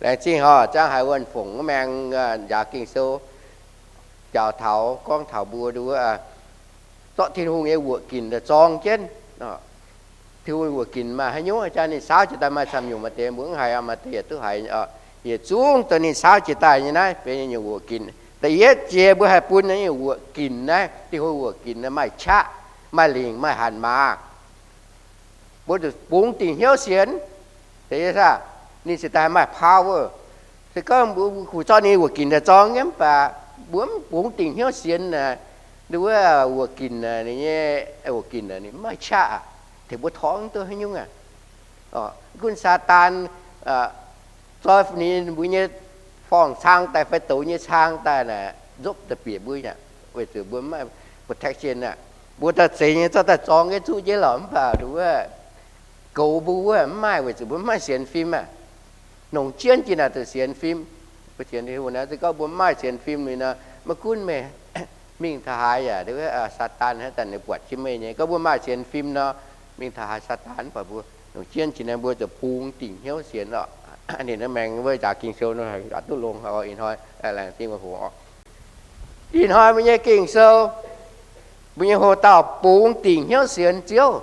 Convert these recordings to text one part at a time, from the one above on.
Laengz zingh horc, ziangh haiz wuonh fongc wuov maengx njaaux Ging-Sou, jaaux taux, gorngv taux mbuo nduov, zorqv Tin-Hungh nyei wuoqc ginc daaih zorng jienv. Tin-Hungh wuoqc ginc maaih haaix nyungc, jaa ninh saauv jiex daaih maaih camv nyungc, maaih deix mbuo mv haiz, maaih deix yaac duqv haiz. Yietc zungv dongh ninh saauv jiex daaih nyei naaiv benx nyungc wuoqc ginc. Da'yietv jiex mbuo haih bun nyei wuoqc ginc naaiv, Tin-Hungh wuoqc ginc naaiv maaih qaqv, maaih lingc, maaih hatc maaz. Mbuo zuqc bungx dingc hnyouv sienx. Ninh ziouc daaih maaih power. Se gorngv mbuo kuh zorqv ninh wuoqc ginc daaih zorng nyei mv baac mbuo mv bungx dingc hnyouv sienx naaic, nduov wuoqc ginc, ninh nyei wuoqc ginc ninh mv maaih qaqv, tengx mbuo torngv duqv haaix nyungc aqv. Gunv Saadaan zoi ninh mbuo nyei forng-cang daaih fai douz nyei cang daaih naaic, nzopv daaih bieqc mbuo aqv, weic zuqc mbuo mv maaih protection aqv. Mbuo daaih zeiz nyei zorqv daaih zorng nyei zuqv jienv lorqc, mv baac nduov goux mbuo wuov mv maaih, weic zuqc mbuo mv maaih sienx fim aqv. Longc jienv jiex naaic zuqc sienx fim. Mbuo sienx Tin-Hungh naaiv, se gorngv mbuo mv maaih sienx fim liuz nor, maiv gunv meih mingh taux haaix yaac, Saadaan haaix zanc ninh buatc jienv meih nyei. Gorngv mbuo maaih sienx fim nor, mingh taux haaix Saadaan mv buatc mbuo. Longc jienv jiex naaiv mbuo zuqc bungx dingc hnyouv sienx oc. Ninh naaiv maengx wuov njaaux Ging-Sou nor, duqv longx ih hnoi, laengz zingh hoc oc. Ih hnoi mbuo nyei Ging-Sou, mbuo nyei hoc-dauh bungx dingc hnyouv sienx Ziouv.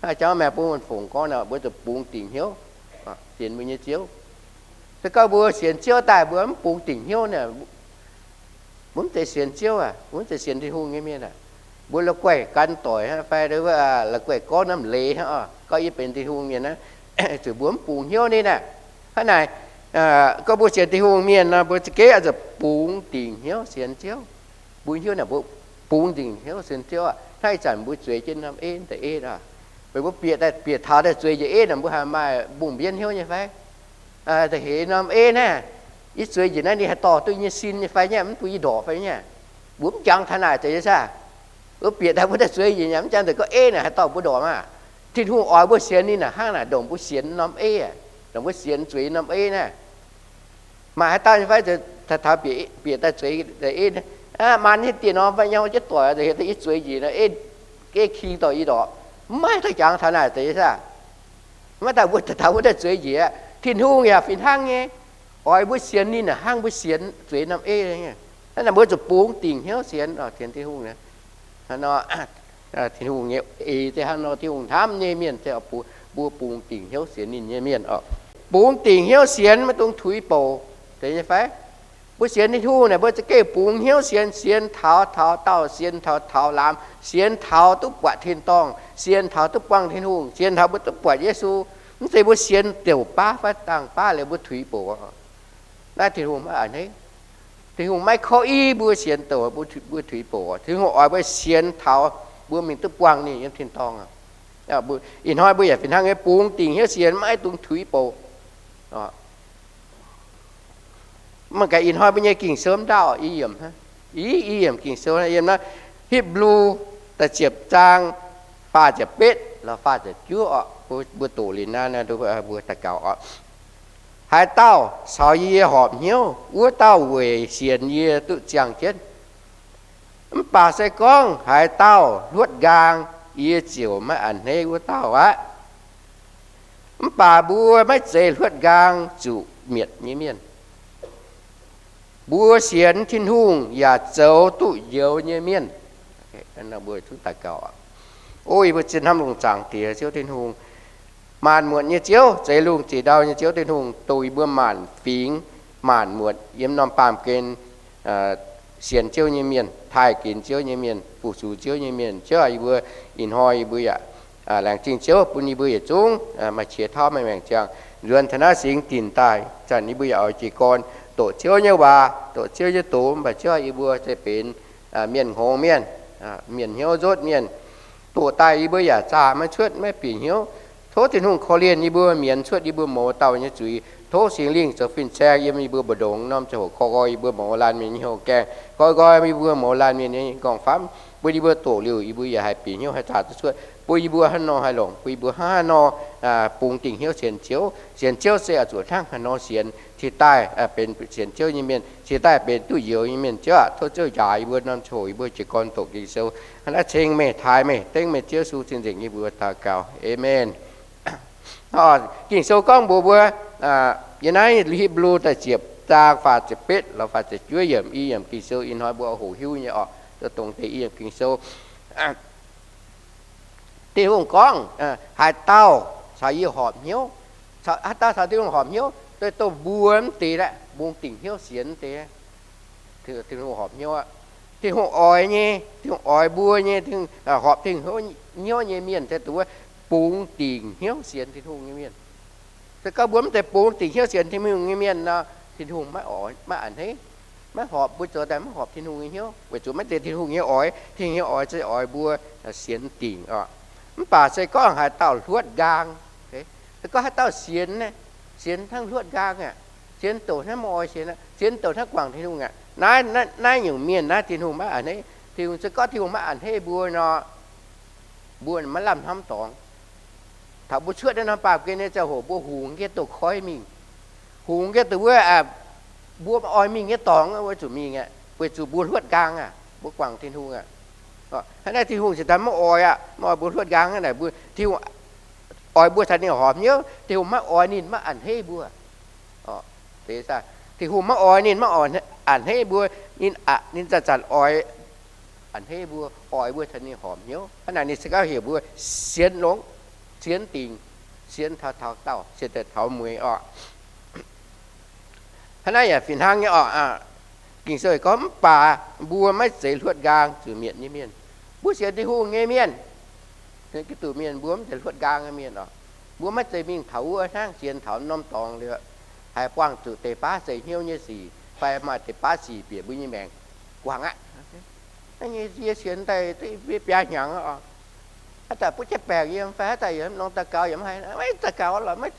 Jangx maengx bun wuonh fongc gorngv nor, mbuo zuqc bungx dingc hnyouv sienx mbuo nyei Ziouv. Se gorngv mbuo sienx Ziouv daaih mbuo mv bungx dingc hnyouv naaic, mbuo mv zeiz sienx Ziouv aqv, mbuo mv zeiz sienx Tin-Hungh nyei mienh aqv. Mbuo la'guaih gan doic fai la'guaih gorngv norm leiz hnangv, gorngv yie benx Tin-Hungh mienh naaiv, zuqc mbuo mv bungx hnyouv ninh aqv. Hnangv naaic, gorngv mbuo sienx Tin-Hungh mienh nor, mbuo za'gengh oix zuqc bungx dingc hnyouv sienx Ziouv. Mbuo hnyouv naaic mbuo bungx dingc hnyouv sienx Ziouv aqv. Hnangv ih zanc mbuo zueiz jienv norm eiv da'eiv aqv, meih mbuo bieqc daaih, bieqc taux daaih zueiz njiec eiv naaic, mbuo haaix maaih mbungh mbienv hnyouv nyei fai? Da'heix norm eiv naaiv, yie zueiz njiec naaiv ninh haih dorh duqv nyei sin nyei fai nyei, mv bun yie ndorqc fai nyei. Mbuo mv jangx taux naaic deix nyei saah? Mbuo bieqc daaih mbuo daaih zueiz njiec nyei, mv jangx deix gorngv eiv naaic haih dorh mbuo ndorqc maah. Tin-Hungh oix mbuo sienx ninh naaic hnangv naaic ndongc mbuo sienx norm eiv, ndongc mbuo sienx zueiz norm eiv naaiv. Maaih haaix dauh nyei fai taux bieqc daaih zueiz eiv, maan nyei dieh norm fai nyei, jienv doic, da'heix daaih yie zueiz njiec, eiv king dorh yie ndorqc. Mv maaih dauh jangx taux naaic deix nyei saah? Mv maaih dauh mbuo taux mbuo daaih zueiz njiec. Tin-Hungh yaac fih hnangv nyei, oix mbuo sienx ninh naaic hnangv mbuo sienx zueiz norm eiv. Hnangv naaic mbuo zuqc bungx dingc hnyouv sienx, sienx Tin-Hungh. Tin-Hungh nyei eix deix hnangv nor, Tin-Hungh hnamv nyei mienh se mbuo bungx dingc hnyouv sienx ninh nyei mienh oc. Bungx dingc hnyouv sienx maiv dungx tuix bouc, zeiz nyei fai? Mbuo sienx Tin-Hungh naaic mbuo za'gengh bungx hnyouv sienx, sienx taux taux daauh, sienx taux taux lamz, sienx taux duqv buatc tin-dorngh, sienx taux duqv buangh Tin-Hungh, sienx taux mbuo duqv buatc Yesu. Mv zeiz mbuo sienx douc baav fai dangh baav liuz mbuo tuix bouc. Naaiv Tin-Hungh maiv a'hneiv. Tin-Hungh maiv korv-iv mbuo sienx douc, mbuo tuix bouc. Tin-Hungh oix mbuo sienx taux mbuo mingh duqv buangh ninh yiem tin-dorngh. Ih hnoi mbuo yaac fih hnangv nyei, bungx dingc hnyouv sienx, maiv dungx tuix bouc. Mangc gaax ih hnoi mbuo nyei Ging-Sou ndaauh i yiemc, i yiemc Ging-Sou yiem naaiv Hipv^lu da'ziepc zaang faah ziepc betv lorz faah ziepc juov oc. Mbuo doqc liuz naaiv mbuo daux gaux oc. Haaix dauh caux yie horpc hnyouv, wuov dauh weic sienx yie duqv ziangh jienv. Mv baac se gorngv haaix dauh hluotv nqaang, yie ziouc maiv a'hneiv wuov dauh aqv. Mv baac mbuo maiv zeiz hluotv nqaang zuqc mietc nyei mienh. Mbuo sienx Tin-Hungh yaac zoux duqv njoux nyei mienh. O, yie mbuo ziex hnamv lungh zaangc Diex Ziouv Tin-Hungh, maanc muotc nyei Ziouv, zeix lungh zeix ndau nyei Ziouv Tin-Hungh, dongh yie mbuo maanc fingx maanc muotc yiem norm baamh gen sienx Ziouv nyei mienh, taaih ginx Ziouv nyei mienh, fu-sux Ziouv nyei mienh. Ziouv aac, yie mbuo ih hnoi yie mbuo yaac laengz zingh Ziouv bun yie mbuo yietc zungv maaih qiex tauv maaih maengc ziangh nzuonx taux naaiv singx dinc daaih. Zanc yie mbuo yaac oix jiez gorn doqc Ziouv nyei waac, doqc Ziouv nyei doz, mv baac Ziouv aac, yie mbuo se benx mienh hngongx mienh, mienh hnyouv nzotv mienh. Doqc daaih yie mbuo yaac zaah maiv cuotv, maiv bieqc hnyouv. Tov Tin-Hungh korv-lienh yie mbuo, mienz cuotv yie mbuo mouz dauh nyei zuiz. Tov Singx Lingh zoux fin-saeng yiem yie mbuo mbu'ndongx norm ziangh hoc, koi nqoi yie mbuo mouz laanh mienh nyei hnyouv gaengh, koi nqoi yie mbuo mouz laanh mienh nyei gorngv-famv, bun yie mbuo doqc liuz yie mbuo yaac haih bieqc hnyouv, haih zaah duqv cuotv, bun yie mbuo haaix nor haih longc, bun yie mbuo haaix nor bungx dingc hnyouv sienx Ziouv. Sienx Ziouv se oix zuqc hnangv haaix nor sienx cingx daaih benx sienx Ziouv nyei mienh, cingx daaih benx duqv njoux nyei mienh. Ziouv aac, tov Ziouv njaaux yie mbuo norm ziangh hoc yie mbuo jiez gorn doqc Ging-Sou. Hnangv naaiv ceng meih, taaih meih, dengv meih, Ziouv Yesu cing-nzengc yie mbuo daux gaux. Aamen. Ging-Sou gorngv mbuox mbuo, Yiem naaiv Hipv^lu da'ziepc zaang faah ziepc betv lorz faah ziepc juov yiemc, i yiemc Ging-Sou ih hnoi mbuo hoqc hiuv nyei orqc, dongh deix i yiemc Ging-Sou. Tin-Hungh gorngv, haaix dauh caux yie horpc hnyouv, haaix dauh caux Tin-Hungh horpc hnyouv, dongh mbuo mv deix aeqv, mbungx dingc hnyouv sienx deix, Tin-Hungh horpc hnyouv aqv. Tin-Hungh oix nyei, Tin-Hungh oix mbuo nyei, horpc Tin-Hungh hnyouv nyei mienh se dongh wuov bungx dingc hnyouv sienx Tin-Hungh nyei mienh. Se gorngv mbuo mv zeiz bungx dingc hnyouv sienx Tin-Hungh nyei mienh nor, Tin-Hungh maiv oix, maiv a'hneiv, maiv horpc, mbuo zoux daaih maiv horpc Tin-Hungh nyei hnyouv, weic zuqc maiv zeiz Tin-Hungh nyei oix. Tin-Hungh nyei oix se oix mbuo sienx dingc oc. Mv baac se gorngv haaix dauh hluotv nqaang, se gorngv haaix dauh sienx, sienx hnangv hluotv nqaang aqv, sienx douc hnangv maiv oix sienx, sienx douc hnangv guangc Tin-Hungh aqv, naaiv, naaiv nyungc mienh naaiv Tin-Hungh maiv a'hneiv. Tin-Hungh, se gorngv Tin-Hungh maiv a'hneiv mbuo nor, mbuo maiv lamh hnamv dorngx. Taux mbuo cuotv naaiv norm baamh gen nyei ziangh hoc mbuo hungx jienv douz-koiv mingh, hungx jienv douz-wuov, mbuo oix mingh nyei dorngx wuov zuqc mingh aqv, weic zuqc mbuo hluotv nqaang aqv, mbuo guangc Tin-Hungh aqv. Hnangv naaiv Tin-Hungh ziouc daaih maiv oix aqv, maiv oix mbuo hluotv nqaang hnangv naaic. Mbuo, Tin-Hungh oix mbuo caux ninh horpc hnyouv, Tin-Hungh maiv oix ninh maiv a'hneiv mbuo. Tin-Hungh maiv oix ninh maiv a'hneiv mbuo, ninh, ninh zanc-zanc oix a'hneiv mbuo, oix mbuo caux ninh horpc hnyouv. Hnangv naaic ninh se gorngv heuc mbuo sienx longx, sienx dingc, sienx taux taux daauh, sienx daaih taux mueiz orqc. Hnangv naaiv yaac fih hnangv nyei orqc. Ging-Sou gorngv, mv baac mbuo maiv zeiz hluotv nqaang zuqc mietc nyei mienh. Mbuo sienx Tin-Hungh nyei mienh, sienx Giduc mienh, mbuo mv zeiz hluotv nqaang nyei mienh orqc. Mbuo maiv zeiz mingh taux wuov hnangv sienx taux norm dorngx liuz, haih buangh zuqc deix baav zeix hnyouv nyei sic fai maaih deix baav sic bieqc mbuo nyei maengc. Guangc aqv. Yie sienx daaih biaa hnyangx, haaix zanc butv jienv baengc yiem fai haaix zanc yiem norm daux gaux yaac maiv haih, maiv daux gaux lorqc, maiv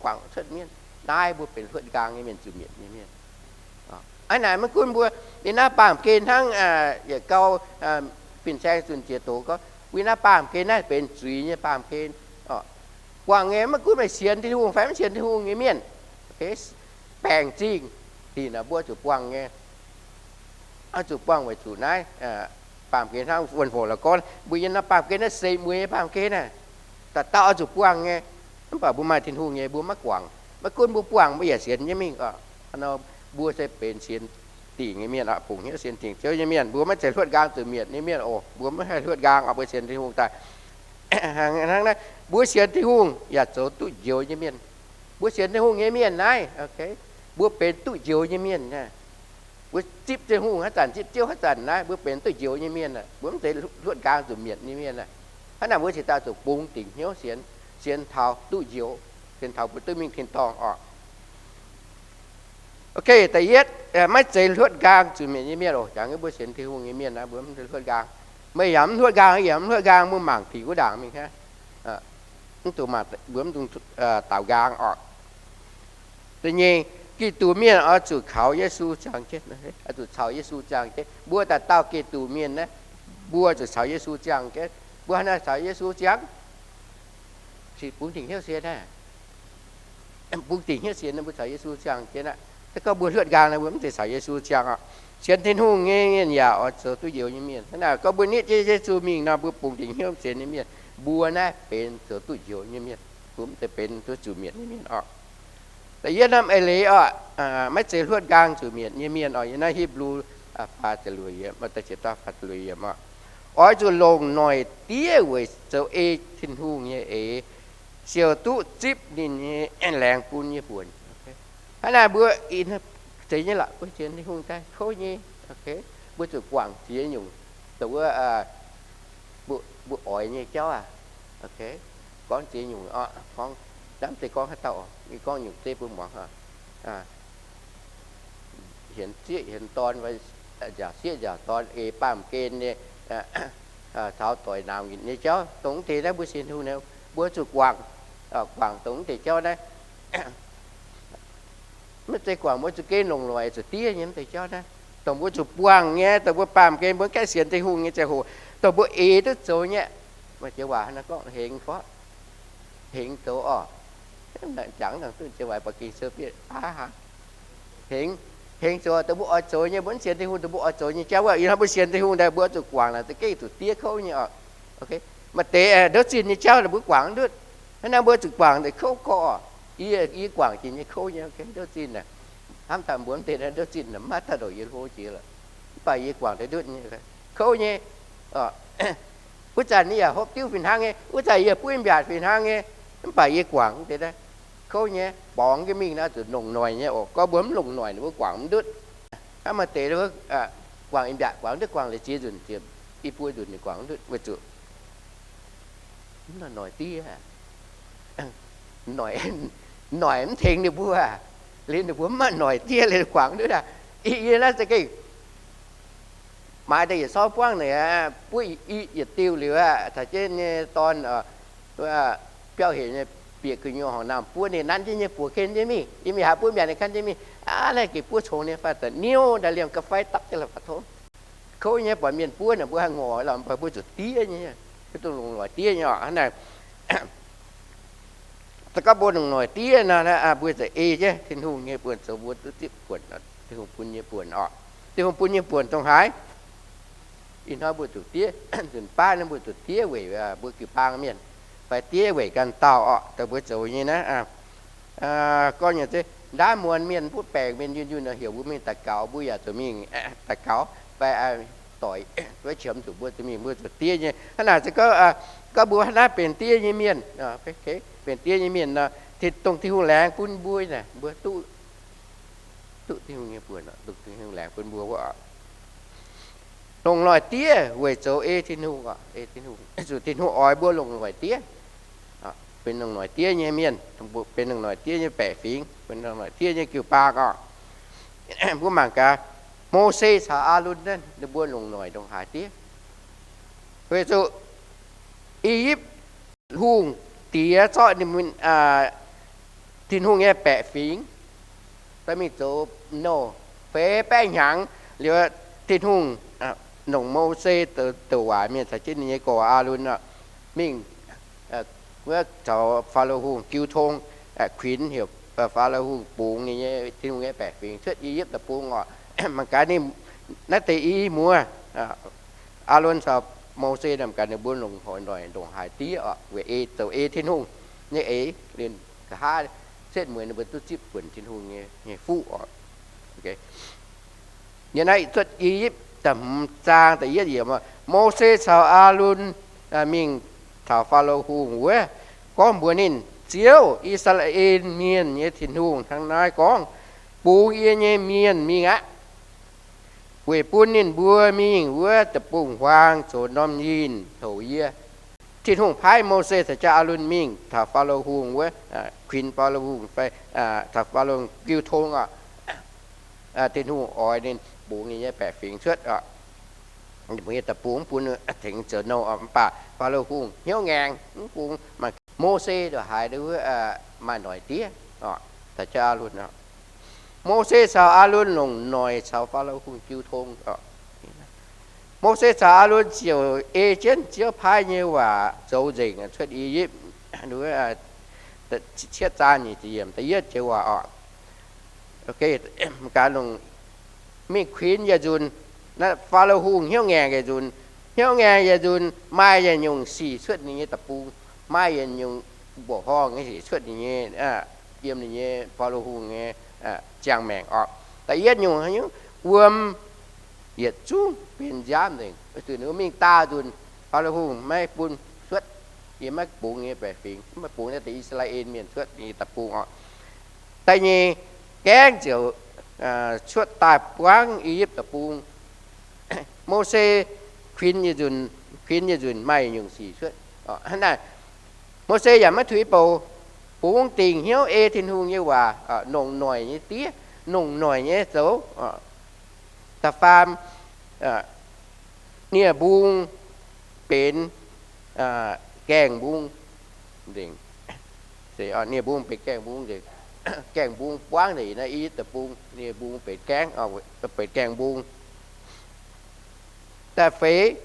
guangc cuotv mienh. Naaiv mbuo benx hluotv nqaang nyei mienh, zuqc mietc nyei mienh. Aa, naaic maiv gunv mbuo, yie naaiv baamh gen hnangv yietc gau fin-saeng zunh jiex doz gorngv, yie naaiv baamh gen naaiv benx zuiz nyei baamh gen. Buangh nyei, maiv gunv meih sienx Tin-Hungh fai mv sienx Tin-Hungh nyei mienh, baengc zingh dinh mbuo zuqc buangh nyei. Oix zuqc buangh weic zuqc naaiv baamh gen hnangv wuonh hoc la'gorngv, mbuo yiem naaiv baamh gen naaiv seix mueiz nyei baamh gen naaiv, dauh dauh oix zuqc buangh nyei. Mv baac mbuo maaih Tin-Hungh nyei, mbuo maiv guangc. Maiv gunv mbuo buangh, mbuo yaac sienx nyei mingh. Mbuo se benx sienx dingc nyei mienh, bungx hnyouv sienx dingc Ziouv nyei mienh. Mbuo maiv zeiz hluotv nqaang zuqc mietc nyei mienh oc. Mbuo maiv haih hluotv nqaang oc, mbuo sienx Tin-Hungh daaih. Hnangv naaiv, mbuo sienx Tin-Hungh yaac zoux duqv njoux nyei mienh. Mbuo sienx Tin-Hungh nyei mienh naaiv, mbuo benx duqv njoux nyei mienh. Mbuo zipv Tin-Hungh haaix zanc, zipv Ziouv haaix zanc naaiv, mbuo benx duqv njoux nyei mienh aqv. Mbuo mv zeiz hluotv nqaang zuqc mietc nyei mienh aqv. Hnangv naaic mbuo cingx daaih zuqc bungx dingc hnyouv sienx, sienx taux duqv njoux, sienx taux mbuo duqv mingh tin-dorngh orqc. Ok, da'yietv, maiv zeiz hluotv nqaang zuqc mietc nyei mienh oc. Jangx mbuo sienx Tin-Hungh nyei mienh naaiv, mbuo mv zeiz hluotv nqaang. Meih yaac mv hluotv nqaang, yie yaac mv hluotv nqaang, mbuo mangc dingc wuov ndaangc mingh hnangv. Mv dungx mangc, mbuo mv dungx daaux nqaang orqc. Da'nyeic, Giduc mienh oix zuqc kaux Yesu ziangh jienv, oix zuqc caux Yesu ziangh jienv. Mbuo dauh dauh Giduc mienh naaiv, mbuo zuqc caux Yesu ziangh jienv. Mbuo hnangv naaiv caux Yesu ziangh, bungx dingc hnyouv sienx naaiv. Bungx dingc hnyouv sienx nor, mbuo caux Yesu ziangh jienv aqv. Se gorngv mbuo hluotv nqaang nor, mbuo mv zeiz caux Yesu ziangh orqc. Sienx Tin-Hungh nyei mienh yaac oix zoux duqv njoux nyei mienh. Hnangv naaic gorngv mbuo nitv jienv Yesu mingh nor, mbuo bungx dingc hnyouv sienx nyei mienh, mbuo naaiv benx zoux duqv njoux nyei mienh. Mbuo mv zeiz benx zuqc mietc nyei mienh orqc. Da'yietv norm eix leiz orqc, maiv zeiz hluotv nqaang zuqc mietc nyei mienh orqc. Yiem naaiv Hipv^lu faah ziepc luoqc yiemc, faah ziepc luoqc yiemc orqc, oix zuqc longc noic diev weic zoux ei Tin-Hungh nyei eix, ziouc duqv zipv ninh nyei laengz bun nyei buonc. Hnangv naaic mbuo, zeiz nyei lorqc, mbuo sienx Tin-Hungh daaih kouv nyei. Mbuo zuqc guangc ziex nyungc, dongh wuov mbuo oix nyei jauv aac. Gorngv ziex nyungc orqc, gorngv, hnamv deix gorngv haaix dauh, gorngv nyungc zeiv mbuo muangx. Hienx sieqv hienx dorn, nziaauc sieqv nziaauc dorn, eix baamh gen nyei, caux doic naamh nyitc nyei jauv, dongh mv deix naaiv mbuo sienx Tin-Hungh naaiv, mbuo zuqc guangc, guangc dongh mv deix jauv naaiv. Maiv zeiz guangc mbuo zuqc gen longc loic zuqc diev nyei mv deix jauv naaiv. Dongh mbuo zuqc buangh nyei, dongh mbuo baamh gen mbuo gaengh sienx Tin-Hungh nyei ziangh hoc, dongh mbuo eix duqv zoux nyei. Maaih joux waac hnangv naaiv gorngv hengx fai hengx zoux orqc. Jangx dangh duqv joux waac ba'gi sou bieqc aav haic. Hengx, hengx zoux dongh mbuo oix zoux nyei, mbuo mv sienx Tin-Hungh dongh mbuo oix zoux nyei jauv wuov. Ih hnoi mbuo sienx Tin-Hungh daaih mbuo zuqc guangc naaic za'gengh zuqc diev kouv nyei orqc. Maaih deix ndouv zinh nyei jauv mbuo guangc mv ndutv. Hnangv naaiv mbuo zuqc guangc deix kouv gorqv orqc. Yie, yie guangc jiex nyei kouv nyei, ndutv zinh aac. Hnamv daaih mbuo mv deix ndutv zinh maiv daaih ndongc yie hlo jiex lorqc. Mv baac yie guangc daaih ndutv nyei, kouv nyei. Wuov zanc yie yaac hopv diuv fih hnangv nyei, wuov zanc yie buov mbiaatc fih hnangv nyei. Mv baac yie guangc mv deix kouv nyei, borngz jienv mingh naaiv zuqc longc noic nyei oc. Gorngv mbuo mv longc noic, ninh mbuo guangc mv ndutv. Hnangv maaih deix guangc mbiaatc guangc mv ndutv, guangc la'ziex nzunc, i buo nzunc ninh guangc mv ndutv weic zuqc mv noic diev. Noic mv tengx ninh mbuo, liuz ninh mbuo mv maaih noic diev liuz guangc mv ndutv aqv. Yie naaiv za'gengh maaiz deix yietc sorv buangv naaic, buov i yietc diuh liuz aqv, taux jienv nyei dorn biauv hec nyei, bieqc gu'nyuoz horngc naamh buov ninh nanv jienv nyei buoz ken jienv mingh, yie mingh haaix buov mbiaatc ninh kan jienv mingh. Aav, naaiv gengh buov congx ninh fai da'niu ndaai liemh ga'fai dapv jienv la'fapv tongv. Kouv nyei, buatc mienh buov naaic mbuo haih ngorc lorqc, mv baac mbuo zuqc diev nyei, mbuo dongh longc noic diev nyei oc. Hnangv naaic, se gorngv mbuo longc noic diev nor, mbuo za'eix jienv Tin-Hungh nyei buonc zoux mbuo duqv zipv buonc, Tin-Hungh bun nyei buonc oc. Tin-Hungh bun nyei buonc dongh haaix? Ih hnoi mbuo zuqc diev, nzunc baav naaiv mbuo zuqc diev weic mbuo jiu-baang mienh, fai diev weic ganh dauh oc, dongh mbuo zoux nyei naaiv. Gorngv nyei se ndaamv muonz mienh butv baengc mienh yunh yunh nor, heuc mbuo mingh daux gaux, mbuo yaac zuqc mingh daux gaux, fai doic wuov qiemx zuqc mbuo zuqc mingh, mbuo zuqc diev nyei. Hnangv naaic se gorngv, gorngv mbuo hnangv naaiv benx diev nyei mienh, benx diev nyei mienh nor, dongh Tin-Hungh laengz bun mbuo naaic, mbuo duqv, duqv Tin-Hungh nyei buonc, duqv Tin-Hungh laengz bun mbuo wuov. Longc noic diev weic zoux ei Tin-Hungh, ei Tin-Hungh, zuqc Tin-Hungh oix mbuo longc noic diev, benx longc noic diev nyei mienh, benx longc noic diev nyei baeqc fingx, benx longc noic diev nyei jiu-baang oc. Mbuo mangc gaax, Mose caux Aalon naaiv ninh mbuo longc noic ndongc haaix diev? Weic zuqc I^yipv hungh diex zorqv ninh, Tin-Hungh nyei baeqc fingx, dorh mingh zoux nouh feix baeqv hnyangx liuz, Tin-Hungh longc Mose douc waac mienh caux jienv ninh nyei gorx Aalon mingh wuov caux Faalo Hungh jiu tong, kuinx heuc Faalo Hungh bungx ninh nyei, Tin-Hungh nyei baeqc fingx cuotv I^yipv Deic-Bung oc. Mangc gaax ninh naaiv deix i muoz, Aalon caux Mose, mangc gaax ninh mbuo longc noic ndongc haaix diev oc, weic ei zoux ei Tin-Hungh nyei eix, liemh nqa'haav setv mueiz ninh mbuo duqv zipv buonc Tin-Hungh nyei fuqv oc. Yie naaiv cuotv I^yipv da'hmz zaang da'yietv yiemc, Mose caux Aalon mingh taux Faalo Hungh wuov, gorngv mbuox ninh, Ziouv, I^saa^laa^en Mienh nyei Tin-Hungh, hnangv naaiv gorngv, Bungx yie nyei mienh mingh aqv, weic bun ninh mbuo mingh wuov deic-bung-huaang zoux norm nyinh houc yie. Tin-Hungh paaiv Mose caux jaa Aalon mingh taux Faalo Hungh wuov, kuinx Faalo Hungh fai taux Faalo Hungh jiu tong oc. Tin-Hungh oix ninh bungx ninh nyei baeqc fingx cuotv oc, bungx nyei deic-bung, bun tengx zoux nouh oc. Mv baac Faalo Hungh hnyouv ngaengc, mv bungx. Mose ndongc haaix wuov maaih noic diev oc, caux jaa Aalon oc. Mose caux Aalon longc noic caux Faalo Hungh jiu tong oc. Mose caux Aalon ziouc ei jienv Ziouv paaiv nyei waac zoux nzengc cuotv I^yipv. Cietv zaang nyic ziepc yiemc da'yietv joux waac oc. Mingh kuinx yietc nzunc, Faalo Hungh hnyouv ngaengc yietc nzunc. Hnyouv ngaengc yietc nzunc, maaih yietc nyungc sic cuotv ninh nyei deic-bung, maaih yietc nyungc mbuoqc horngh nyei sic cuotv ninh nyei, yiem ninh nyei Faalo Hungh nyei ziangh maengc oc. Da'yietv nyungc, wuom yietc zungv benx nziaamv nzengc. Weic zuqc ninh mbuo mingh daauh nzunc, Faalo Hungh maiv bun cuotv, yie maiv bungx nyei baeqc fingx, maiv bungx naaiv deix I^saa^laa^en Mienh cuotv ninh nyei deic-bung oc. Da'nyeic gaengv ziouc cuotv daaih buangv I^yipv Deic-Bung. Mose kuinx yietc nzunc, kuinx yietc nzunc maaih nyungc sic cuotv. Hnangv naaic, Mose yaac maiv tuix bouc, bungx dingc hnyouv ei Tin-Hungh nyei waac, nongc noic nyei diev, nongc noic nyei zoux. Da'faam, nie-mbung benx gaengh mbung nzengc. Nie-mbung benx gaengh mbung nzengc. Gaengh mbung buangv nzengc naaiv I^yipv Deic-Bung, nie-mbung benx gaengh, benx gaengh mbung. Da'feix,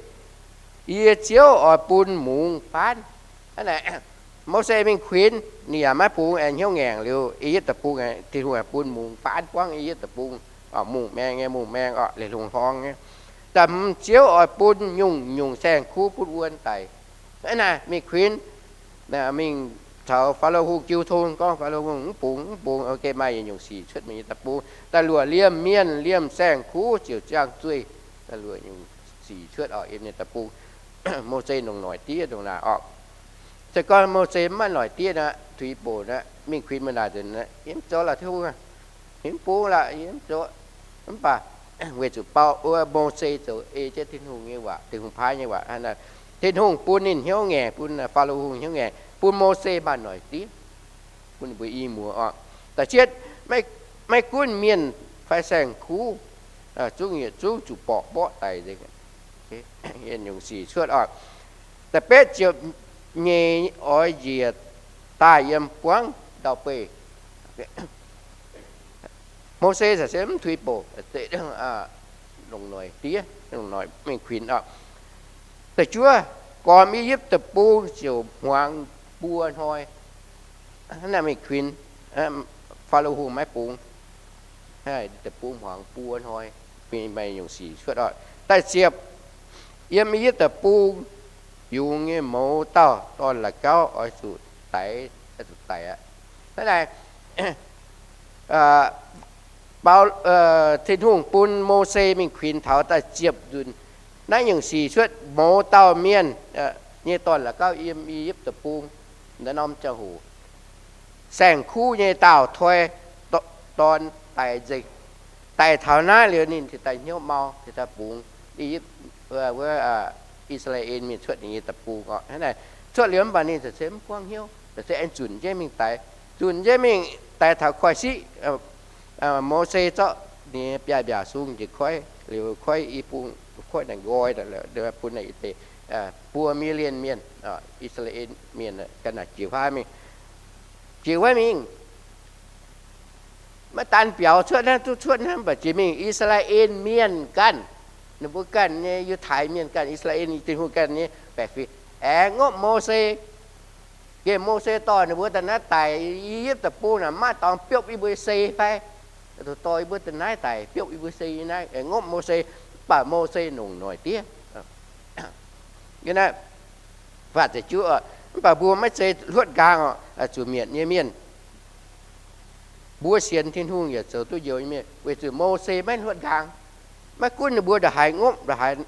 yie Ziouv oix bun mungz faanv. Hnangv naaic, Mose mingh kuinx, ninh yaac maiv bungx, aengx hnyouv ngaengc liuz, I^yipv Deic-Bung, Tin-Hungh aengx bun mungz faanv buangv I^yipv Deic-Bung, mungz maeng nyei, mungz maeng oc, liuz hlongx-hlorng nyei. Da'hmz, Ziouv oix bun nyungc-nyungc saeng-kuv butv wuon daic. Hnangv naaic, mingh kuinx, mingh taux Faalo Hungh jiu tong gorngv, Faalo Hungh mv bungx, mv bungx, maaih yietc nyungc sic cuotv mingh nyei deic-bung. Daaih luoqc liemh mienh, liemh saeng-kuv ziouc ziangh zueih. Daaih luoqc nyungc sic cuotv oc, yiem nyei deic-bung. Mose longc noic diev ndongc naaic oc. Se gorngv Mose mv maaih noic diev nor, tuix boc nor, mingh kuinx mbuo naaic nzunc, yie mv zoux lorqc, Tin-Hungh, yie mv bungx lorqc, yie mv zoux. Mv baac weic zuqc bau wuov Mose zoux ei jienv Tin-Hungh nyei waac, Tin-Hungh paaiv nyei waac. Tin-Hungh bun ninh hnyouv ngaengc, bun Faalo Hungh hnyouv ngaengc, bun Mose maaih noic diev, bun ninh mbuo i muoz oc. Da'cietv, maiv gunv mienh fai saeng-kuv, zungv yietc zungv zuqc borqc mborqv daic nzengc. Yietc nyungc sic cuotv oc. Da'betv, ziepc nyeic, oix njiec daaih yiem buangv ndau-beih. Mose se mv tuix boc, longc noic diev, longc noic mingh kuinx oc. Da'juov, gormx I^yipv Deic-Bung ziouc hmuangx buo hnoi. Hnangv naaic mingh kuinx, Faalo Hungh maiv bungx. Deic-bung hmuangx buo hnoi, maaih nyungc sic cuotv oc. Da'ziepc, yiem I^yipv Deic-Bung yungz nyei mouz dauh dorn-la'gauv oix zuqc daix, oix zuqc daic aqv. Hnangv naaic, Bau, Tin-Hungh bun Mose mingh kuinx taux da'ziepc nzunc. Naaiv nyungc sic cuotv, mouz dauh mienh nyei dorn-la'gauv yiem I^yipv Deic-Bung, naaiv norm ziangh hoc, saeng-kuv nyei daauh toi dorn daic nzengc. Daic taux naaiv liuz ninh cingx daaih hnyouv mau, cingx daaih bungx I^yipv, wuov, I^saa^laa^en Mienh cuotv ninh nyei deic-bung oc. Hnangv naaic cuotv liuz mv baac ninh za'gengh mv buangv hnyouv, za'gengh aengx zunc jienv mingh daix. Zunc jienv mingh daix taux koiv-siqv, Mose zorqv ninh nyei biaav-mbiaac sung njiec koiv, liuz koiv i bung, koiv naaic nqoi bun naaic deix buo million mienh, I^saa^laa^en Mienh ganh naaic jiex huaav mingh. Jiex huaav mingh, maiv daan biaux cuotv hnangv, duqv cuotv hnangv, mv baac jiex mingh I^saa^laa^en Mienh ganh, ninh mbuo ganh nyei Yiutai Mienh ganh, I^saa^laa^en Tin-Hungh ganh nyei baeqc fingx aengx ngopv Mose. Gengh Mose dorh ninh mbuo daaih naaiv daic, I^yipv Deic-Bung naaic maiv maaih dorngx biopv yie mbuo nyei sei fai? Dorh yie mbuo daaih naaiv daic biopv yie mbuo sei nyei naaiv, aengx ngopv Mose. Mv baac Mose longc noic diev. Faah ziepc juov, mv baac mbuo maiv zeiz hluotv nqaang oc, zuqc mietc nyei mienh. Mbuo sienx Tin-Hungh yaac zoux duqv njoux nyei mienh, weic zuqc Mose maiv hluotv nqaang. Maiv gunv ninh mbuo ndongc haaix ngopv, ndongc haaix,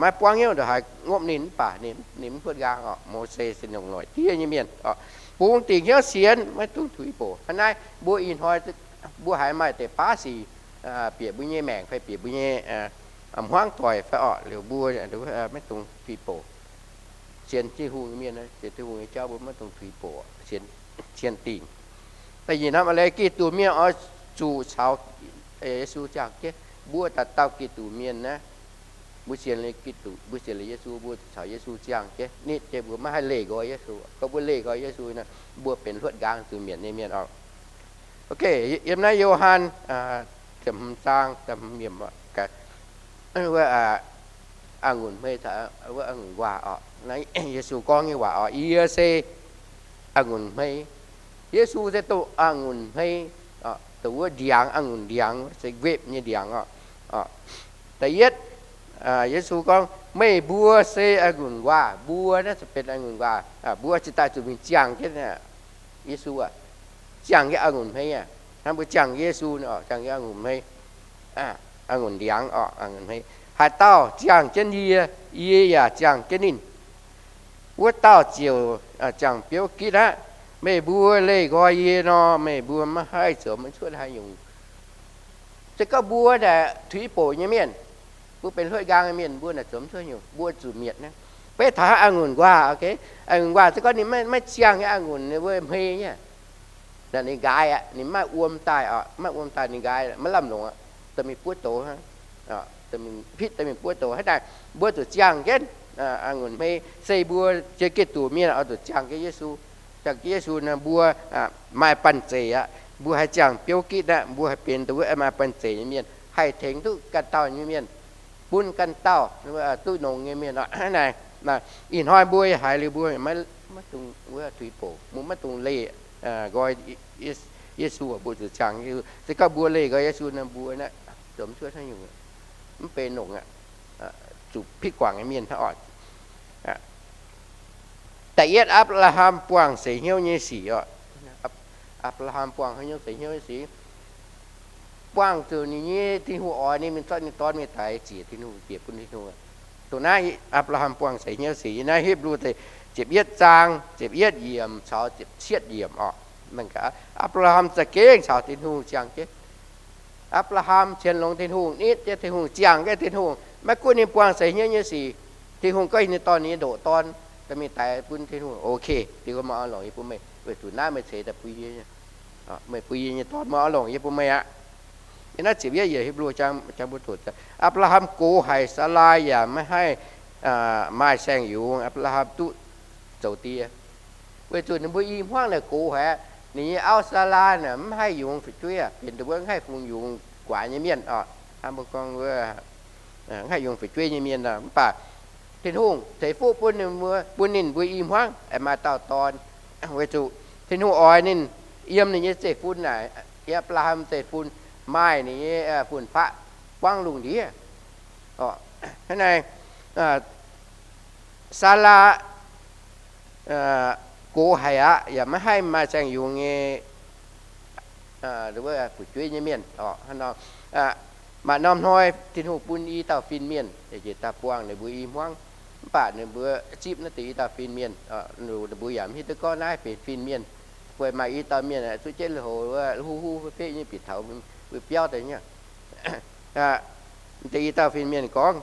maiv buangv hnyouv ndongc haaix ngopv ninh, mv baac ninh mv hluotv nqaang oc. Mose se longc noic diev nyei mienh oc. Bungx dingc hnyouv sienx, maiv dungx tuix boc. Hnangv naaiv mbuo ih hnoi mbuo haiz maaih deix baav sic bieqc mbuo nyei maengc fai bieqc mbuo nyei hmuangv doic fai orqc, liuz mbuo maiv dungx tuix boc. Sienx Tin-Hungh nyei mienh, sienx Tin-Hungh nyei jauv mbuo maiv dungx tuix boc, sienx dingc. Da'nyeic norm a'leiz, Giduc mienh oix zuqc caux Yesu ziangh jienv. Mbuo dauh dauh Giduc mienh naaiv, mbuo sienx liuz Giduc, mbuo sienx liuz Yesu, mbuo zuqc caux Yesu ziangh jienv. Nitv jienv mbuo maiv haih leih nqoi Yesu. Gorngv mbuo leih nqoi Yesu nor, mbuo benx hluotv nqaang zuqc mietc nyei mienh oc. Ok, yiem naaiv Yo^han ziepc hmz zaang, ziepc hmz yiemc, wuov a'ngunc hmei, wuov a'ngunc nquaah oc. Yesu gorngv nyei waac oc, yie se a'ngunc hmei. Yesu se dongh a'ngunc hmei, dongh wuov ndiangx, a'ngunc ndiangx, se grape nyei ndiangx oc. Da'yietv, Yesu gorngv, meih mbuo se a'ngunc nquaah. Mbuo naaiv se benx a'ngunc nquaah. Mbuo cingx daaih zuqc mingh ziangh jienv Yesu aac, ziangh jienv a'ngunc hmei aac. Hnangv mbuo ziangh Yesu nor, ziangh jienv a'ngunc hmei, a'ngunc ndiangx oc, a'ngunc hmei. Haaix dauh ziangh jienv yie, yie yaac ziangh jienv ninh, wuov dauh ziouc ziangh biouv gitv aqv. Meih mbuo leih nqoi yie nor, meih mbuo maiv haih zoux maiv cuotv haaix nyungc. Se gorngv mbuo naaic tuix boc nyei mienh, mbuo benx hluotv nqaang nyei mienh, mbuo naaic zoux maiv cuotv nyungc, mbuo zuqc mietc naaiv. Beiv taux a'ngunc nquaah, a'ngunc nquaah se gorngv ninh maiv ziangh nyei a'ngunc wuov hmei nyei, ninh nqaaix aqv, ninh maiv wuom daaih oc, maiv wuom daaih ninh nqaaix, maiv lamh longc aqv, dorh mingh buov doz, dorh mingh pitv, dorh mingh buov doz. Hnangv naaic mbuo zuqc ziangh jienv a'ngunc hmei. Se mbuo sienx Giduc mienh oix zuqc ziangh jienv Yesu. Ziangh jienv Yesu nor, mbuo maaih banh zeic aqv. Mbuo haih ziangh biouv gitv aqv. Mbuo haih benx dongh wuov maaih banh zeic nyei mienh, haih tengx duqv ganh dauh nyei mienh, bun ganh dauh duqv nongx nyei mienh oc. Hnangv naaic, ih hnoi mbuo haiz liuz mbuo maiv dungx wuov tuix boc, mbuo maiv dungx leih nqoi Yesu, mbuo zuqc ziangh Yesu. Se gorngv mbuo leih nqoi Yesu nor, mbuo naaiv zoux mv cuotv haaix nyungc, mv benx nongc aqv, zuqc pitv guangc nyei mienh hnangv oc. Da'yietv, Apc^laa^ham buangh seix hnyouv nyei sic oc. Apc^laa^ham buangh hnyouv, seix hnyouv nyei sic. Buangh zuqc ninh nyei Tin-Hungh oix ninh mingh zorqv ninh dorn mingh daix ziec Tin-Hungh, ziec bun Tin-Hungh. Dongh naaiv Apc^laa^ham buangh seix hnyouv sic. Yiem naaiv Hipv^lu da'ziepc yietv zaang ziepc yietv yiemc caux ziepc cietv yiemc oc. Apc^laa^ham za'gengh caux Tin-Hungh ziangh jienv. Apc^laa^ham sienx longx Tin-Hungh, nitv jienv Tin-Hungh, ziangh jienv Tin-Hungh, maiv gunv ninh buangh seix hnyouv nyei sic. Tin-Hungh gorngv ninh dorh ninh nyei ndoqc dorn mingh daix bun Tin-Hungh, ok, Tin-Hungh maaih orn longc yie bun meih, weic zuqc naaiv meih ceix daaih bun yie, meih bun yie nyei dorn maaih orn longc yie bun meih aqv. Naaiv ziepc yietv yiemc Hipv^lu, Apc^laa^ham gox haic, Saalaa yaac maiv haih maaih saeng-yungz. Apc^laa^ham duqv zoux die, weic zuqc ninh mbuo i hmuangv naaic gox haic. Ninh nyei auv Saalaa naaic mv haih yungz fu'jueiv, benx dongh wuov mv haih fungx yungz guaax nyei mienh oc. Hnangv mbuo gorngv wuov, mv haih yungz fu'jueiv nyei mienh. Mv baac Tin-Hungh ceix fuqv bun ninh mbuo, bun ninh mbuo i hmuangv aengx maaih dauh dorn, weic zuqc Tin-Hungh oix ninh yiem ninh nyei zeiv-fun naaic, Apc^laa^ham zeiv-fun, maaih ninh nyei fun-faqv buangv lungh ndiev oc. Hnangv naaic, Saalaa gox haic aqv, yaac maiv haih maaih saeng-yungz nyei fu'jueiv nyei mienh oc. Maaih norm hnoi Tin-Hungh bun i dauh fin-mienh njiec daaih buangh ninh mbuo i hmuangv. Mv baac ninh mbuo zipv naaiv deix i dauh fin-mienh, ninh mbuo yaac mv hiuv duqv gorngv naaiv benx fin-mienh. Weic maaih i dauh mienh zuqv jienv lui-houx, huv huv feqv nyei bieqc taux mbuo biauv deix nyei. Deix i dauh fin-mienh gorngv,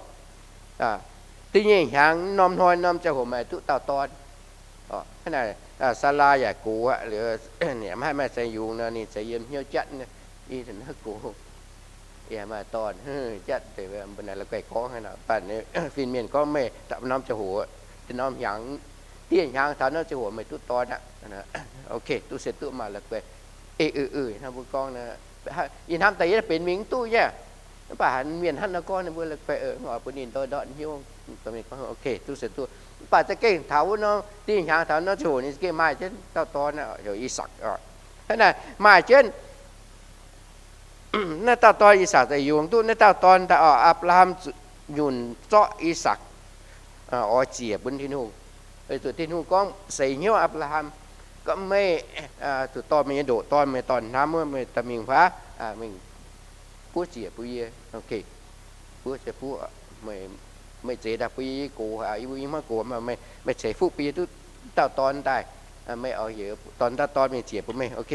da'nyeic hnyangx norm hnoi norm ziangh hoc maaih duqv dauh dorn. Hnangv naaic, Saalaa yaac gox aqv, mv haih maaih saeng-yungz nor, ninh za'gengh yiem hnyouv jatv, i naaiv gox, yaac maaih dorn jatv. Mbuo naaiv la'guaih gorngv hnangv nor, mv baac fin-mienh gorngv meih norm ziangh hoc, norm hnyangx, dieh hnyangx taux norm ziangh hoc meih duqv dorn aqv. Ok, duqv se duqv maah, la'guaih, ei, hnangv mbuo gorngv, ih hnamv daaih yie benx mingh mv duqv nyei. Mv baac mienh hnangv nor gorngv, ninh mbuo la'guaih oix bun ninh ndortv ndortv hnyouv. Ok, duqv se duqv. Mv baac za'gengh taux wuov norm dieh hnyangx taux norm ziangh hoc ninh za'gengh maaih jienv dauh dorn, heuc I^sakc. Hnangv naaic maaih jienv naaiv dauh dorn, I^sakc daaih yungz duqv naaiv dauh dorn daaih oc. Apc^laa^ham nyunc zorqv I^sakc oix ziec bun Tin-Hungh. Weic zuqc Tin-Hungh gorngv seix hnyouv Apc^laa^ham, gorngv meih zuqc dorh meih nyei ndoqc dorn, meih dorn hnamv wuov, meih daaih mingh huaav, mingh buov ziec bun yie. Buov se buov, meih zeix daaih bun yie gox, yie mbuo i hmuangv gox, meih ceix fuqv bun yie duqv dauh dorn daaih. Meih oix heuc dorh dauh dorn mingh ziec bun meih. Ok,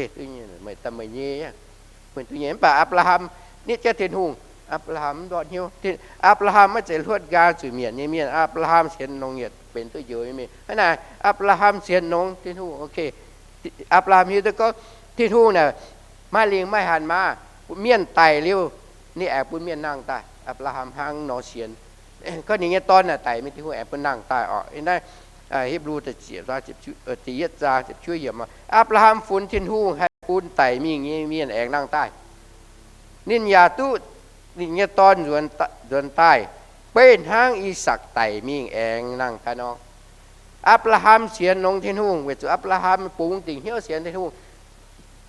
meih daaih meih nyei, meih duqv nyei. Mv baac Apc^laa^ham nitv jienv Tin-Hungh, Apc^laa^ham mv ndortv hnyouv. Apc^laa^ham maiv zeiz hluotv nqaang zuqc mietc nyei mienh. Apc^laa^ham sienx longx yietc benx duqv njoux nyei mienh. Hnangv naaic, Apc^laa^ham sienx longx Tin-Hungh. Ok, Apc^laa^ham hiuv duqv gorngv Tin-Hungh naaic maaih lingc maaih hatc maah, mienh daic liuz, ninh aengx bun mienh nangh daaih. Apc^laa^ham hnangv nor sienx, gorngv ninh nyei dorn naaic daic mingh, Tin-Hungh aengx bun nangh daaih oc. Naaiv Hipv^lu da'yietv zaang ziepc juov yiemc, Apc^laa^ham funx Tin-Hungh haih bun daic mingh nyei mienh aengx nangh daaih. Ninh yaac duqv ninh nyei dorn nzuonx daaih, beiv hnangv I^sakc daic mingh aengx nangh daaih nor. Apc^laa^ham sienx longx Tin-Hungh weic zuqc Apc^laa^ham bungx dingc hnyouv sienx Tin-Hungh.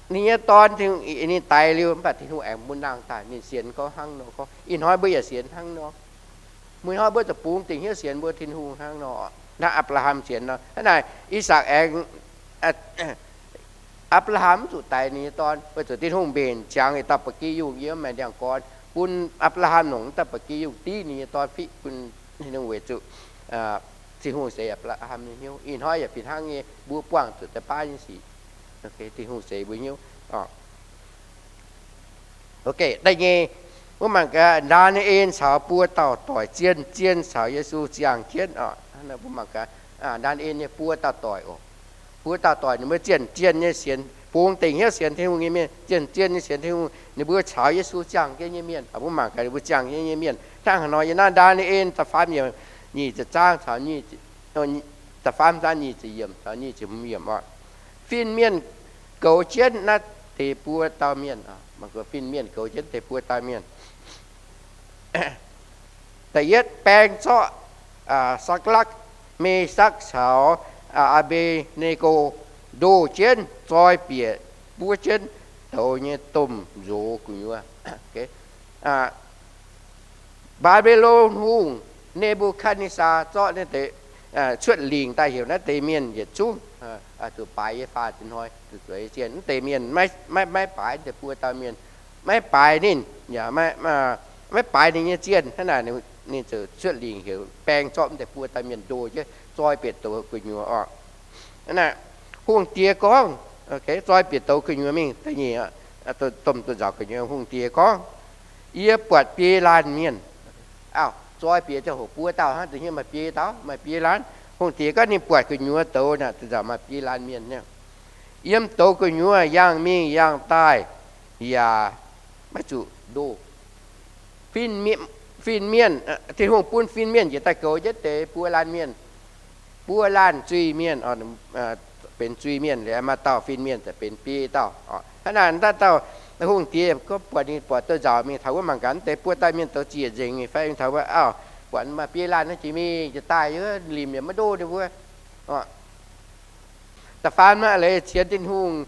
Ninh nyei dorn, ninh daix liuz, mv baac Tin-Hungh aengx bun nangh daaih. Ninh sienx gorngv hnangv nor gorngv. Ih hnoi mbuo yaac sienx hnangv nor. Muih hnoi mbuo zuqc bungx dingc hnyouv sienx mbuo Tin-Hungh hnangv nor, hnangv Apc^laa^ham sienx nor. Hnangv naaic, I^sakc aengx, Apc^laa^ham mv zuqc daix ninh nyei dorn, weic zuqc Tin-Hungh mbenc ziangx yietc dauh ba'gi yungh yiem maengc ndiangx-gorn, bun Apc^laa^ham longc dauh ba'gi yungh div ninh nyei dorn fiqv bun Tin-Hungh weic zuqc Tin-Hungh seix Apc^laa^ham nyei hnyouv. Ih hnoi yaac fih hnangv nyei, mbuo buangh zuqc da'baav nyei sic. Tin-Hungh seix mbuo hnyouv. Ok, da'nyeic, mbuo mangc gaax Ndaa^ni^en caux buo dauh doic zien-zien caux Yesu ziangh jienv oc. Mbuo mangc gaax Ndaa^ni^en nyei buo dauh doic oc. Buo dauh doic ninh mbuo zien-zien nyei sienx, bungx dingc hnyouv sienx Tin-Hungh nyei mienh, zien-zien nyei sienx Tin-Hungh, ninh mbuo caux Yesu ziangh jienv nyei mienh. Mbuo mangc gaax ninh mbuo ziangh jienv nyei mienh hnangv haaix nor. Yiem naaiv Ndaa^ni^en da'faam yiemc nyic ziepc zaang caux da'faam zaang nyic ziepc yiemc caux nyic ziepc hmz yiemc oc. Fin-mienh goux jienv naaiv deix buo dauh mienh. Fin-mienh goux jienv deix buo dauh mienh. Da'yietv, baeng zorqv Sakc^lakv, Me^sakc caux Aa^mbe^ne^go ndoh jienv, zoi bieqc buov jienv douz nyei domh nzox gu'nyuoz. Mbaa^mbe^lo hungh Ne^mbu^katv^netv^saa zorqv naaiv deix cuotv lingc daaih heuc naaiv deix mienh yietc zungv zuqc baaix yie faah ziex hnoi zuqc zueiz zienh. Naaiv deix mienh maiv baaix deix buo dauh mienh, maiv baaix ninh, yaac maiv baaix ninh nyei zienh. Hnangv naaic ninh ziouc cuotv lingc heuc baeng zorqv deix buo dauh mienh ndoh jienv zoi bieqc douz gu'nyuoz oc. Hungh diex gorngv, zoi bieqc douz gu'nyuoz mingh da'nyeic, domh douz-nzauc gu'nyuoz. Hungh diex gorngv, yie buatc biei laanh mienh. Auv, zoi bieqc ziangh hoc buo dauh hnangv, da'nyeic maaih biei dauh, maaih biei laanh. Hungh diex gorngv ninh buatc gu'nyuoz douz naaic, douz-nzauc maaih biei laanh mienh. Yiem douz gu'nyuoz yangh mingh yangh daaih, yaac maiv zuqc ndoh. Fin-mienh, Tin-Hungh bun fin-mienh njiec daaih goux jienv deix buo laanh mienh, buo laanh zuiz-mienh, benx zuiz-mienh. Liuz maaih dauh fin-mienh benx biei dauh. Hnangv naaic dauh hungh diex gorngv buatc ninh buatc douz-nzauc mingh taux wuov mangc gaax deix buo dauh mienh douz ziec nzengc fai taux wuov, auv, buatc maaih biei laanh naaiv jiex mingh jiex daaih, limc yaac maiv ndoh ninh mbuo. Da'faam naaic leiz sienx Tin-Hungh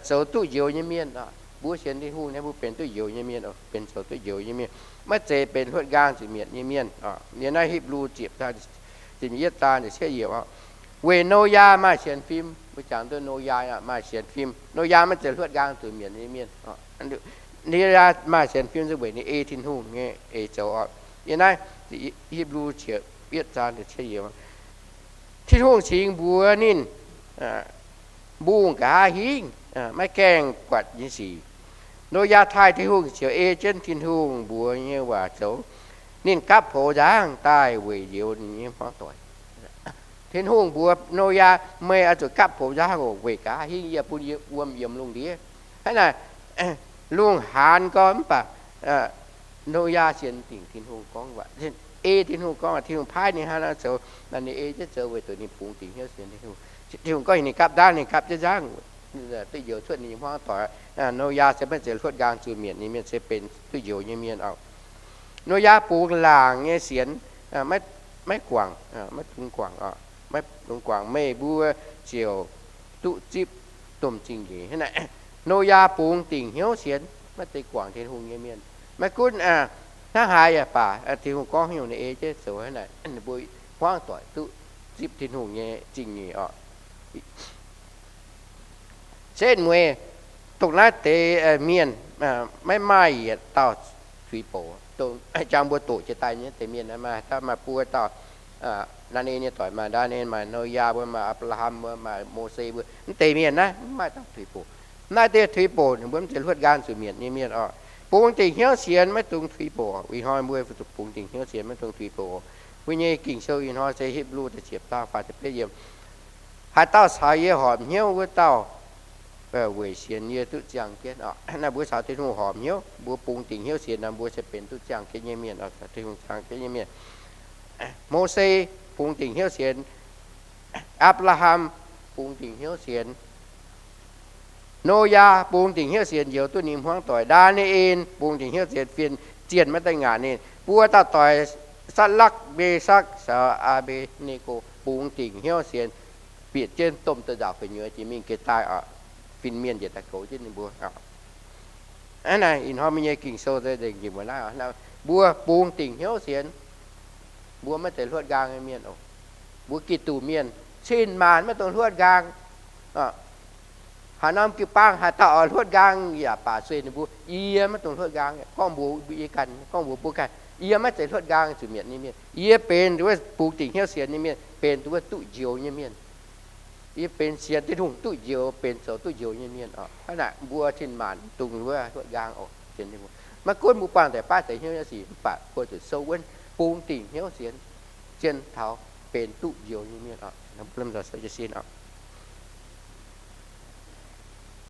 zoux duqv njoux nyei mienh. Mbuo sienx Tin-Hungh naaiv mbuo benx duqv njoux nyei mienh, benx zoux duqv njoux nyei mienh, maiv zeiz benx hluotv nqaang zuqc mietc nyei mienh. Yiem naaiv Hipv^lu ziepc zaang, ziepc yietv zaang, weic Noyaa maaih sienx fim. Mbuo jangx duqv Noyaa maaih sienx fim. Noyaa maiv zeiz hluotv nqaang zuqc mietc nyei mienh. Noyaa maaih sienx fim se weic ninh ei Tin-Hungh nyei eix zoux oc. Yiem naaiv Hipv^lu ziepc yietv zaang, Tin-Hungh cingx mbuox ninh mbungh nqa'haav hingv, maiv gaengh buatc nyei sic. Noyaa taaih Tin-Hungh ziouc ei jienv Tin-Hungh mbuox nyei waac zoux. Ninh gapv poux nzangv daaih weic njoux ninh nyei hmuangv doic. Tin-Hungh mbuox Noyaa, meih oix zuqc gapv poux nzangv oc, weic nqa'haav hingv yie bun yie wuom yiemx lungh ndiev. Hnangv naaic, lungh haanz gorngv mv baac Noyaa sienx dingc Tin-Hungh gorngv waac, ei Tin-Hungh gorngv, Tin-Hungh paaiv ninh hnangv naaiv zoux, ninh ei jienv zoux weic zuqc ninh bungx dingc hnyouv sienx Tin-Hungh. Tin-Hungh gorngv heuc ninh gapv nzangv, ninh gapv jienv nzangv, duqv njoux cuotv ninh nyei hmuangv doic. Noyaa se maiv zeiz hluotv nqaang zuqc mietc nyei mienh, se benx duqv njoux nyei mienh oc. Noyaa bungx laangc nyei sienx, maiv guangc, maiv dungx guangc, maiv dungx guangc, meih mbuo ziouc duqv zipv domh zingh nyeic. Noyaa bungx dingc hnyouv sienx, maiv zeiz guangc Tin-Hungh nyei mienh. Maiv gunv hnangv haaix yaac baac, Tin-Hungh gorngv haaix nyungc ninh ei jienv zoux. Hnangv naaic ninh mbuo hmuangv doic duqv zipv Tin-Hungh nyei zingh nyeic oc. Setv mueiz, dongh naaiv deix mienh maiv maaih yietc dauh tuix bouc. Jangx mbuo doqc jiex daaih nyei deix mienh, maaih dauh maaih buo dauh. Ndaa^ni^en nyei doic maaih Ndaa^ni^en, maaih Noyaa mbuo, maaih Apc^laa^ham mbuo, maaih Mose mbuo. Mv deix mienh naaiv maiv maaih dauh tuix bouc. Naaiv deix tuix bouc ninh mbuo mv zeiz hluotv nqaang zuqc mietc nyei mienh oc. Bungx dingc hnyouv sienx, maiv dungx tuix bouc. Ih hnoi mbuo zuqc bungx dingc hnyouv sienx, maiv dungx tuix bouc. Mbuo nyei Ging-Sou ih hnoi se Hipv^lu da'ziepc zaang faah ziepc betv yiemc. Haaix dauh caux yie horpc hnyouv wuov dauh weic sienx yie duqv ziangh jienv oc. Naaiv mbuo caux Tin-Hungh horpc hnyouv, mbuo bungx dingc hnyouv sienx nor, mbuo se benx duqv ziangh jienv nyei mienh oc, caux Tin-Hungh ziangh jienv nyei mienh. Mose bungx dingc hnyouv sienx. Apc^laa^ham bungx dingc hnyouv sienx. Noyaa bungx dingc hnyouv sienx njoux duqv ninh hmuangv doic. Ndaa^ni^en bungx dingc hnyouv sienx fin-zienh maiv daaih ngaatc ninh. Buo dauh doic, Satc^lakv, Me^sakv caux Aa^mbe^ne^go, bungx dingc hnyouv sienx bieqc jienv domh douz-nzauc gu'nyuoz jiex mingh geh daaih oc. Fin-mienh njiec daaih goux jienv ninh mbuo. Hnangv naaic ih hnoi mbuo nyei Ging-Sou nzengc njiec mbuo naaiv, mbuo bungx dingc hnyouv sienx. Mbuo maiv zeiz hluotv nqaang nyei mienh oc. Mbuo Giduc mienh cin-maanc maiv dungx hluotv nqaang. Haaix norm jiu-baang haaix dauh oix hluotv nqaang yaac baac sueih ninh mbuo, yie maiv dungx hluotv nqaang. Gorngv mbuox yie ganh, gorngv mbuox mbuo ganh, yie maiv zeiz hluotv nqaang zuqc mietc nyei mienh. Yie benx wuov bungx dingc hnyouv sienx nyei mienh, benx wuov duqv njoux nyei mienh. Yie benx sienx Tin-Hungh duqv njoux, benx zoux duqv njoux nyei mienh oc. Hnangv naaic mbuo cin-maanc maiv dungx wuov hluotv nqaang oc. Maiv gunv mbuo buangh deix baav deix hnyouv nyei sic mv baac mbuo zuqc souv wuonv bungx dingc hnyouv sienx, zien taux benx duqv njoux nyei mienh oc. Mbuo lamh nzoih souv jiez sin oc.